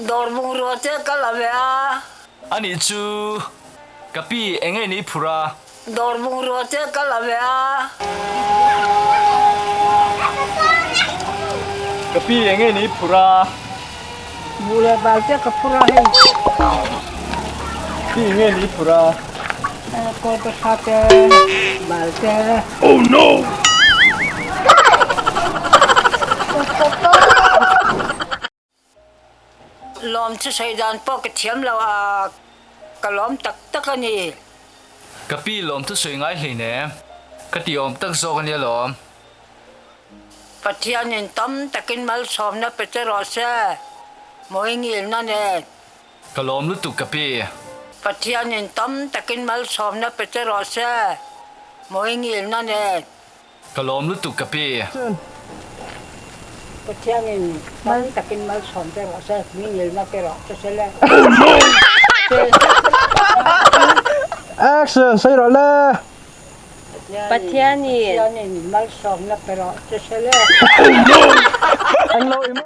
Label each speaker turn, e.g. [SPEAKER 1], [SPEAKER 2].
[SPEAKER 1] Dawr bungrua te ka la ve a.
[SPEAKER 2] Anih chu ka pi eng nge ni phur a?
[SPEAKER 1] Dawr bungrua te ka la ve a.
[SPEAKER 2] Ka pi eng nge ni phur a?
[SPEAKER 1] Buh leh bal te ka phur a hei.
[SPEAKER 2] Pi eng nge ni phur a?
[SPEAKER 1] Kawl ka tha te, bal te.
[SPEAKER 2] Oh no!
[SPEAKER 1] Lawm chu sawi dan pawh ka thiam lo a, ka lawm tak tak a ni.
[SPEAKER 2] Ka pi lawm chu sawi ngai hlei nem, ka ti awm tak zawk a nia lawm.
[SPEAKER 1] Pathianin tam takin malsawmna pe che rawh se, mawi ngilna nen.
[SPEAKER 2] Ka lawm lutuk ka pi.
[SPEAKER 1] Pathianin tam takin malsawmna pe che rawh se, mawi ngilna nen.
[SPEAKER 2] Ka lawm lutuk ka pi.
[SPEAKER 1] Pathianin tam takin malsawm te rawh se, mi ngilna te rawh che se le.
[SPEAKER 3] Action! Sawi rawh le!
[SPEAKER 4] Pathianin
[SPEAKER 1] Pathianin malsawmna pe rawh che se le.
[SPEAKER 3] An lo i.